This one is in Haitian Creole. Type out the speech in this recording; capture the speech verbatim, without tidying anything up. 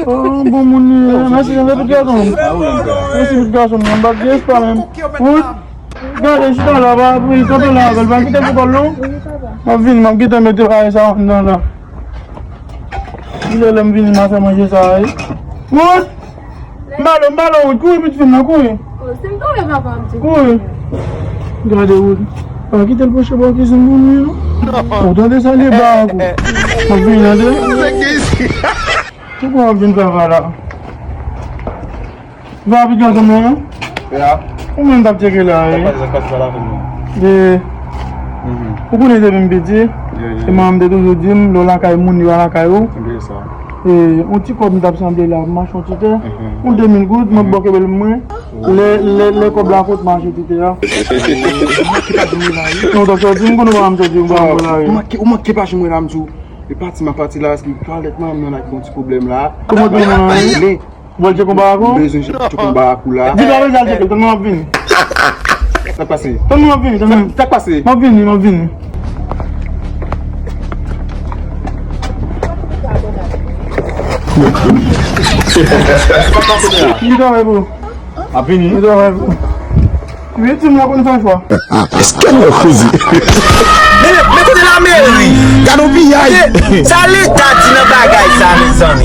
Oh, bon moun li ye. Mèsi, mèsi tout gason. Mèsi tout gason, mwen pa gen espas menm. Wood, gade, chita la, pa, pou li kanpe la avè l, pa kite pou kò l non. M ap vini, m ap gentan mete bagay sa anndan la. Kilè lè m vini, m a fè manje sa, wi. Wood! M ba l, m ba l, Wood, kouri pitit fi m nan, kouri. Oh, si m tonbe, papa, m di. Kouri. Gade, Wood. Pa kite l pwoche bò kizin pou nou, non. Ou tande sa, li ba ankò. M ap vini, tande. Poukò w ap vin travay la? Va vit gason mwen, non? Ya. Ou menm t ap tcheke la, wi. Sa k pase, sa k pase pa la vin non. E, ou konnen depi m piti, e manman m te toujou di m, lè w lakay moun, yo pa lakay ou. Se vre sa. E, yon ti kòb m t ap sanble la, m mache yon ti tè, yon de mil goud, mwen bò kebe l mwen. Lè, lè, lè kòb la kout, m achte ti tè a. Non, w t ap sòti, m konnen w pa janm sòti, ou pa janm la, wi. Ou manke, ou manke pa janm wè la, m di w. E pati, m a pati la, èske twalèt manman m nan la ki gon ti pwoblèm la. Kòman twalèt manman an ye? Bon, tcheke yon barakou? M bezwen tcheke yon barakou la. Di pa bezwen al tcheke, tann mwen ap vini. Sa k pase? Tann mwen ap vini, tann mwen. Sa k pase? M ap vini, m ap vini. Li travay pou. Ap vini. Li travay pou. Viktim la konn fè chwa. Èske nou koze? Men, men kote lameri? Gade yon piyay. Sa leta di nan bagay sa, mezanmi?